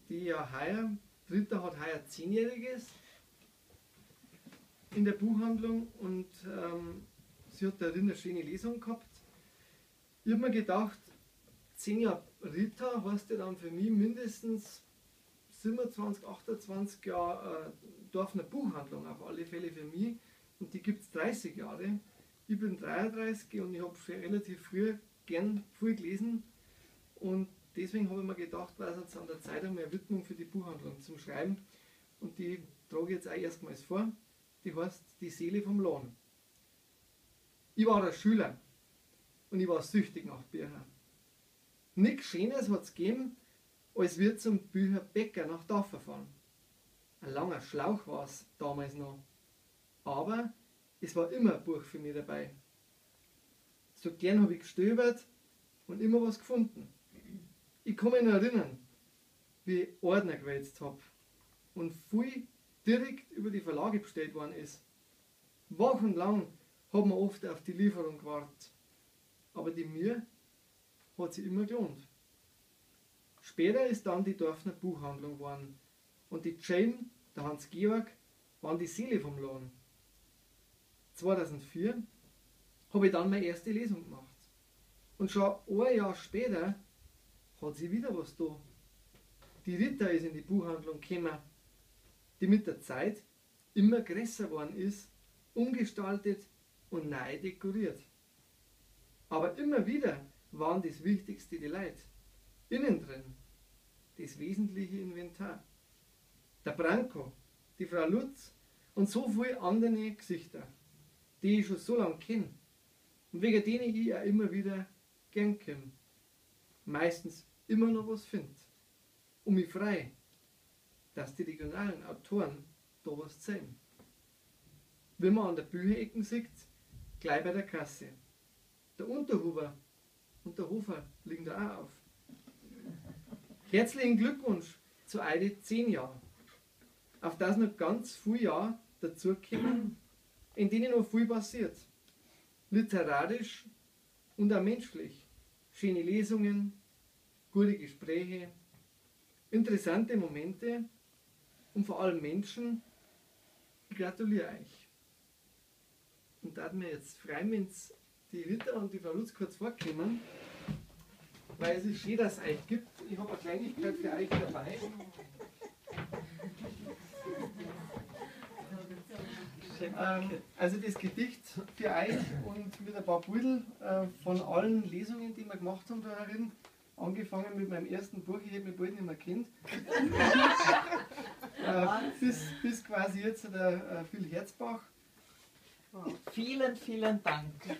Die ja heuer, Rita hat heuer 10-jähriges in der Buchhandlung und sie hat darin eine schöne Lesung gehabt. Ich hab mir gedacht, 10 Jahre Rita heißt ja dann für mich mindestens 27, 28 Jahre Dorfner Buchhandlung, auf alle Fälle für mich. Und die gibt's 30 Jahre. Ich bin 33 und ich hab schon relativ früh gern viel gelesen. Und deswegen habe ich mir gedacht, war es jetzt an der Zeit, einmal eine Widmung für die Buchhandlung zum Schreiben. Und die trage ich jetzt auch erstmals vor. Die heißt Die Seele vom Lohn. Ich war ein Schüler und ich war süchtig nach Büchern. Nichts Schöneres hat's gegeben, als wir zum Bücherbäcker nach Dorfer fahren. Ein langer Schlauch war's damals noch. Aber es war immer ein Buch für mich dabei. So gern hab ich gestöbert und immer was gefunden. Ich kann mich noch erinnern, wie ich Ordner gewälzt hab und viel direkt über die Verlage bestellt worden ist. Wochenlang hat man oft auf die Lieferung gewartet. Aber die Mühe hat sich immer gelohnt. Später ist dann die Dorfner Buchhandlung geworden und die Jane, der Hans-Georg, waren die Seele vom Laden. 2004 habe ich dann meine erste Lesung gemacht. Und schon ein Jahr später hat sie wieder was da. Die Rita ist in die Buchhandlung gekommen, die mit der Zeit immer größer geworden ist, umgestaltet und neu dekoriert. Aber immer wieder waren das Wichtigste die Leute. Innen drin das wesentliche Inventar. Der Branko, die Frau Lutz und so viele andere Gesichter, die ich schon so lange kenn und wegen denen ich auch immer wieder gern komm. Meistens immer noch was find. Und mich frei, dass die regionalen Autoren da was zeigen. Wie man an der Bücherecken sieht, gleich bei der Kasse. Der Unterhuber und der Hofer liegen da auch auf. Herzlichen Glückwunsch zu eure 10 Jahren. Auf das noch ganz viele Jahre dazukommen, in denen noch viel passiert. Literarisch und auch menschlich. Schöne Lesungen, gute Gespräche, interessante Momente und vor allem Menschen. Ich gratuliere euch. Und da hat mir jetzt freuen, wenn's die Rita und die Frau Lutz kurz vorkommen, weil es ist schön, dass es euch gibt. Ich habe eine Kleinigkeit für euch dabei. Also das Gedicht für euch und mit ein paar Beutel von allen Lesungen, die wir gemacht haben da herin. Angefangen mit meinem ersten Buch, ich hätte mich bald nicht mehr kennt. Bis quasi jetzt der Phil Herzbach. Wow. Vielen, vielen Dank.